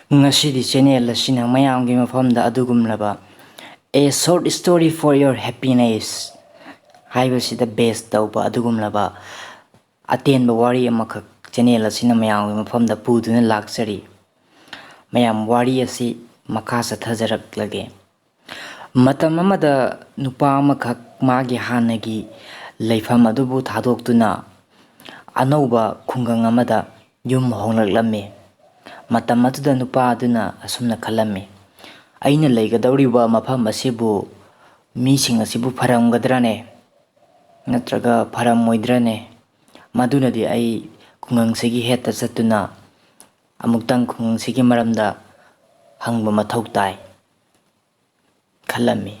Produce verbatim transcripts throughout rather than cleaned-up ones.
ꯉꯁꯤꯗꯤ ꯆꯦꯅꯦꯜ ꯑꯁꯤꯅ ꯃꯌꯥꯝꯒꯤ ꯃꯐꯝꯗ ꯑꯗꯨꯒꯨꯝꯂꯕ A Short Story for Your Happiness ꯍꯥꯏꯕꯁꯤꯗ ꯕꯦꯁ ꯇꯧꯕ ꯑꯗꯨꯒꯨꯝꯂꯕ ꯑꯇꯦꯟꯕ ꯋꯥꯔꯤ ꯑꯃꯈꯛ ꯆꯦꯅꯦꯜ ꯑꯁꯤꯅ ꯃꯌꯥꯝꯒꯤ ꯃꯐꯝꯗ ꯄꯨꯗꯨꯅ ꯂꯥꯛꯆꯔꯤ꯫ ꯃꯌꯥꯝ, ꯋꯥꯔꯤ ꯑꯁꯤ ꯃꯈꯥ ꯆꯠꯊꯖꯔꯛꯂꯒꯦ꯫ ꯃꯇꯝ ꯑꯃꯗ ꯅꯨꯄꯥ ꯑꯃꯈꯛ ꯃꯥꯒꯤ ꯍꯥꯟꯅꯒꯤ ꯂꯩꯐꯝ ꯑꯗꯨꯕꯨ ꯊꯥꯗꯣꯛꯇꯨꯅ ꯑꯅꯧꯕ ꯈꯨꯡꯒꯪ ꯑꯃꯗ ꯌꯨꯝ ꯍꯣꯡꯂꯛꯂꯝꯃꯤ꯫ ꯃꯇꯝ ꯑꯗꯨꯗ ꯅꯨꯄꯥ ꯑꯗꯨꯅ ꯑꯁꯨꯝꯅ ꯈꯜꯂꯝꯃꯤ, "ꯑꯩꯅ ꯂꯩꯒꯗꯧꯔꯤꯕ ꯃꯐꯝ ꯑꯁꯤꯕꯨ ꯃꯤꯁꯤꯡ ꯑꯁꯤꯕꯨ ꯐꯔꯝꯒꯗ꯭ꯔꯅꯦ? ꯅꯠꯇ꯭ꯔꯒ ꯐꯔꯝꯃꯣꯏꯗ꯭ꯔꯅꯦ? ꯃꯗꯨꯅꯗꯤ ꯑꯩ ꯈꯨꯡꯒꯪꯁꯤꯒꯤ ꯍꯦꯠꯇ ꯆꯠꯇꯨꯅ ꯑꯃꯨꯛꯇꯪ ꯈꯨꯡꯒꯪꯁꯤꯒꯤ ꯃꯔꯝꯗ ꯍꯪꯕ ꯃꯊꯧ ꯇꯥꯏ" ꯈꯜꯂꯝꯃꯤ꯫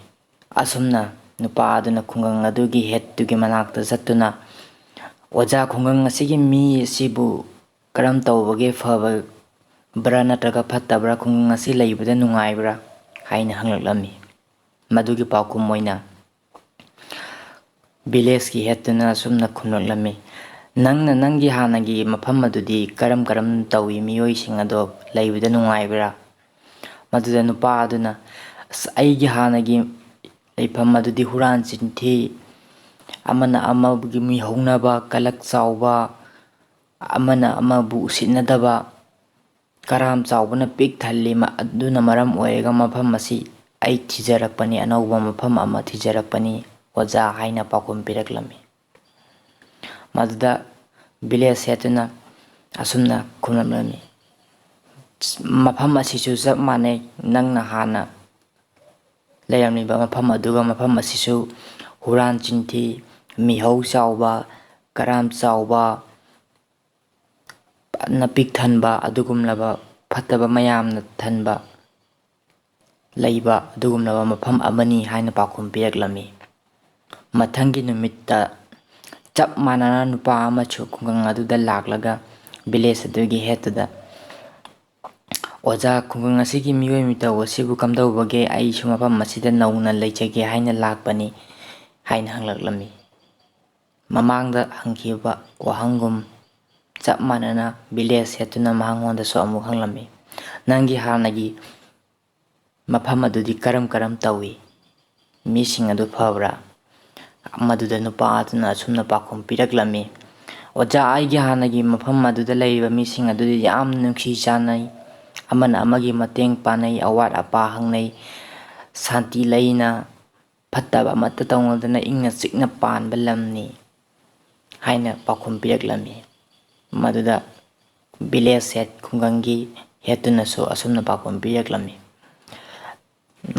ꯑꯁꯨꯝꯅ ꯅꯨꯄꯥ ꯑꯗꯨꯅ ꯈꯨꯡꯒꯪ ꯑꯗꯨꯒꯤ ꯍꯦꯠꯇꯨꯒꯤ ꯃꯅꯥꯛꯇ ꯆꯠꯇꯨꯅ, "ꯑꯣꯖꯥ, ꯈꯨꯡꯒꯪ ꯑꯁꯤꯒꯤ ꯃꯤ ꯑꯁꯤꯕꯨ ꯀꯔꯝ ꯇꯧꯕꯒꯦ? ꯐꯕ꯭ꯔꯥ ꯅꯠꯇ꯭ꯔꯒ ꯐꯠꯇꯕ꯭ꯔꯥ? ꯈꯨꯡꯒꯪ ꯑꯁꯤ ꯂꯩꯕꯗ ꯅꯨꯡꯉꯥꯏꯕ꯭ꯔꯥ?" ꯍꯥꯏꯅ ꯍꯪꯂꯛꯂꯝꯃꯤ꯫ ꯃꯗꯨꯒꯤ ꯄꯥꯎꯈꯨꯝ ꯑꯣꯏꯅ ꯚꯤꯂꯦꯖꯀꯤ ꯍꯦꯠꯇꯨꯅ ꯑꯁꯨꯝꯅ ꯈꯨꯝꯂꯛꯂꯝꯃꯤ, "ꯅꯪꯅ ꯅꯪꯒꯤ ꯍꯥꯟꯅꯒꯤ ꯃꯐꯝ ꯑꯗꯨꯗꯤ ꯀꯔꯝ ꯀꯔꯝ ꯇꯧꯏ? ꯃꯤꯑꯣꯏꯁꯤꯡ ꯑꯗꯣ ꯂꯩꯕꯗ ꯅꯨꯡꯉꯥꯏꯕ꯭ꯔꯥ?" ꯃꯗꯨꯗ ꯅꯨꯄꯥ ꯑꯗꯨꯅ, "ꯑꯁ, ꯑꯩꯒꯤ ꯍꯥꯟꯅꯒꯤ ꯂꯩꯐꯝ ꯑꯗꯨꯗꯤ ꯍꯨꯔꯥꯟ ꯆꯤꯟꯊꯤ, ꯑꯃꯅ ꯑꯃꯒꯤ ꯃꯤꯍꯧꯅꯕ, ꯀꯂꯛ ꯆꯥꯎꯕ, ꯑꯃꯅ ꯑꯃꯕꯨ ꯎꯁꯤꯠꯅꯗꯕ, ꯀꯔꯥꯝ ꯆꯥꯎꯕꯅ ꯄꯤꯛ ꯊꯜꯂꯤ꯫ ꯃ-, ꯑꯗꯨꯅ ꯃꯔꯝ ꯑꯣꯏꯔꯒ ꯃꯐꯝ ꯑꯁꯤ ꯑꯩ ꯊꯤꯖꯔꯛꯄꯅꯤ, ꯑꯅꯧꯕ ꯃꯐꯝ ꯑꯃ ꯊꯤꯖꯔꯛꯄꯅꯤ, ꯑꯣꯖꯥ" ꯍꯥꯏꯅ ꯄꯥꯎꯈꯨꯝ ꯄꯤꯔꯛꯂꯝꯃꯤ꯫ ꯃꯗꯨꯗ ꯚꯤꯂꯦꯖ ꯍꯦꯠꯇꯨꯅ ꯑꯁꯨꯝꯅ ꯈꯨꯝꯂꯝꯂꯝꯃꯤ, "ꯃꯐꯝ ꯑꯁꯤꯁꯨ ꯆꯞ ꯃꯥꯟꯅꯩ, ꯅꯪꯅ ꯍꯥꯟꯅ ꯂꯩꯔꯝꯂꯤꯕ ꯃꯐꯝ ꯑꯗꯨꯒ ꯃꯐꯝ ꯑꯁꯤꯁꯨ ꯍꯨꯔꯥꯟ ꯆꯤꯟꯊꯤ, ꯃꯤꯍꯧ ꯆꯥꯎꯕ, ꯀꯔꯥꯝ ꯆꯥꯎꯕ, ꯅ ꯄꯤꯛ ꯊꯟꯕ ꯑꯗꯨꯒꯨꯝꯂꯕ ꯐꯠꯇꯕ ꯃꯌꯥꯝꯅ ꯊꯟꯕ ꯂꯩꯕ ꯑꯗꯨꯒꯨꯝꯂꯕ ꯃꯐꯝ ꯑꯃꯅꯤ" ꯍꯥꯏꯅ ꯄꯥꯎꯈꯨꯝ ꯄꯤꯔꯛꯂꯝꯃꯤ꯫ ꯃꯊꯪꯒꯤ ꯅꯨꯃꯤꯠꯇ ꯆꯞ ꯃꯥꯟꯅꯅ ꯅꯨꯄꯥ ꯑꯃꯁꯨ ꯈꯨꯡꯒꯪ ꯑꯗꯨꯗ ꯂꯥꯛꯂꯒ ꯚꯤꯂꯦꯖ ꯑꯗꯨꯒꯤ ꯍꯦꯠꯇꯨꯗ, "ꯑꯣꯖꯥ, ꯈꯨꯡꯒꯪ ꯑꯁꯤꯒꯤ ꯃꯤꯑꯣꯏ ꯃꯤꯇꯧ ꯑꯁꯤꯕꯨ ꯀꯝꯗꯧꯕꯒꯦ? ꯑꯩꯁꯨ ꯃꯐꯝ ꯑꯁꯤꯗ ꯅꯧꯅ ꯂꯩꯖꯒꯦ ꯍꯥꯏꯅ ꯂꯥꯛꯄꯅꯤ" ꯍꯥꯏꯅ ꯍꯪꯂꯛꯂꯝꯃꯤ꯫ ꯃꯃꯥꯡꯗ ꯍꯪꯈꯤꯕ ꯋꯥꯍꯪꯒꯨꯝ ꯆꯞ ꯃꯥꯟꯅꯅ ꯚꯤꯂꯦꯖ ꯍꯦꯠꯇꯨꯅ ꯃꯉꯣꯟꯗꯁꯨ ꯑꯃꯨꯛ ꯍꯪꯂꯝꯃꯤ, "ꯅꯪꯒꯤ ꯍꯥꯟꯅꯒꯤ ꯃꯐꯝ ꯑꯗꯨꯗꯤ ꯀꯔꯝ ꯀꯔꯝ ꯇꯧꯏ? ꯃꯤꯁꯤꯡ ꯑꯗꯨ ꯐꯕ꯭ꯔꯥ?" ꯃꯗꯨꯗ ꯅꯨꯄꯥ ꯑꯗꯨꯅ ꯑꯁꯨꯝꯅ ꯄꯥꯎꯈꯨꯝ ꯄꯤꯔꯛꯂꯝꯃꯤ: "ꯑꯣꯖꯥ, ꯑꯩꯒꯤ ꯍꯥꯟꯅꯒꯤ ꯃꯐꯝ ꯑꯗꯨꯗ ꯂꯩꯔꯤꯕ ꯃꯤꯁꯤꯡ ꯑꯗꯨꯗꯤ ꯌꯥꯝꯅ ꯅꯨꯡꯁꯤ ꯆꯥꯟꯅꯩ, ꯑꯃꯅ ꯑꯃꯒꯤ ꯃꯇꯦꯡ ꯄꯥꯡꯅꯩ, ꯑꯋꯥꯠ ꯑꯄꯥ ꯍꯪꯅꯩ, ꯁꯥꯟꯇꯤ ꯂꯩꯅ, ꯐꯠꯇꯕ ꯑꯃꯠꯇ ꯇꯧꯅꯗꯅ ꯏꯪꯅ ꯆꯤꯛꯅ ꯄꯥꯟꯕ ꯂꯝꯅꯤ" ꯍꯥꯏꯅ ꯄꯥꯎꯈꯨꯝ ꯄꯤꯔꯛꯂꯝꯃꯤ꯫ ꯃꯗꯨꯗ village head, ꯈꯨꯡꯒꯪꯒꯤ head ꯇꯨꯅꯁꯨ ꯑꯁꯨꯝꯅ ꯄꯥꯎꯈꯨꯝ ꯄꯤꯔꯛꯂꯝꯃꯤ: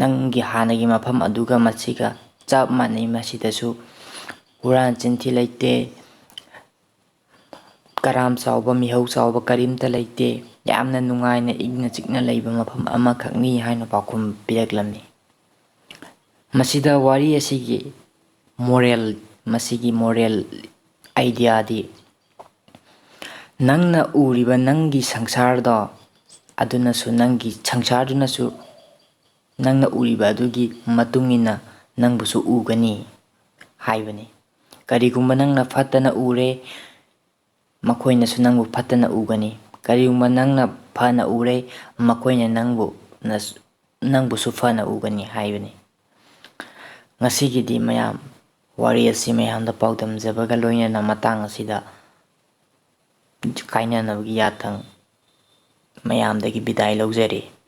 "ꯅꯪꯒꯤ ꯍꯥꯟꯅꯒꯤ ꯃꯐꯝ ꯑꯗꯨꯒ ꯃꯁꯤꯒ ꯆꯞ ꯃꯥꯟꯅꯩ, ꯃꯁꯤꯗꯁꯨ ꯍꯨꯔꯥꯟ ꯆꯤꯟꯊꯤ ꯂꯩꯇꯦ, ꯀꯔꯥꯝ ꯆꯥꯎꯕ, ꯃꯤꯍꯧ ꯆꯥꯎꯕ ꯀꯔꯤꯝꯇ ꯂꯩꯇꯦ, ꯌꯥꯝꯅ ꯅꯨꯡꯉꯥꯏꯅ ꯏꯪꯅ ꯆꯤꯛꯅ ꯂꯩꯕ ꯃꯐꯝ ꯑꯃꯈꯛꯅꯤ" ꯍꯥꯏꯅ ꯄꯥꯎꯈꯨꯝ ꯄꯤꯔꯛꯂꯝꯃꯤ꯫ ꯃꯁꯤꯗ ꯋꯥꯔꯤ ꯑꯁꯤꯒꯤ moral, ꯃꯁꯤꯒꯤ moral idea ꯗꯤ, ꯅꯪꯅ ꯎꯔꯤꯕ ꯅꯪꯒꯤ ꯁꯪꯁꯥꯔꯗꯣ ꯑꯗꯨꯅꯁꯨ, ꯅꯪꯒꯤ ꯁꯪꯁꯥꯔꯗꯨꯅꯁꯨ ꯅꯪꯅ ꯎꯔꯤꯕ ꯑꯗꯨꯒꯤ ꯃꯇꯨꯡ ꯏꯟꯅ ꯅꯪꯕꯨꯁꯨ ꯎꯒꯅꯤ ꯍꯥꯏꯕꯅꯤ꯫ ꯀꯔꯤꯒꯨꯝꯕ ꯅꯪꯅ ꯐꯠꯇꯅ ꯎꯔꯦ, ꯃꯈꯣꯏꯅꯁꯨ ꯅꯪꯕꯨ ꯐꯠꯇꯅ ꯎꯒꯅꯤ꯫ ꯀꯔꯤꯒꯨꯝꯕ ꯅꯪꯅ ꯐꯅ ꯎꯔꯦ, ꯃꯈꯣꯏꯅ ꯅꯪꯕꯨ, ꯅꯪꯕꯨꯁꯨ ꯐꯅ ꯎꯒꯅꯤ ꯍꯥꯏꯕꯅꯤ꯫ ꯉꯁꯤꯒꯤꯗꯤ ꯃꯌꯥꯝ, ꯋꯥꯔꯤ ꯑꯁꯤ ꯃꯌꯥꯝꯗ ꯄꯥꯎꯗꯝꯖꯕꯒ ꯂꯣꯏꯅꯅ ꯃꯇꯥꯡ ꯑꯁꯤꯗ ꯀꯥꯏꯅꯅꯕꯒꯤ ꯌꯥꯊꯪ ꯃꯌꯥꯝꯗꯒꯤ ꯕꯤꯗꯥꯏ ꯂꯧꯖꯔꯤ꯫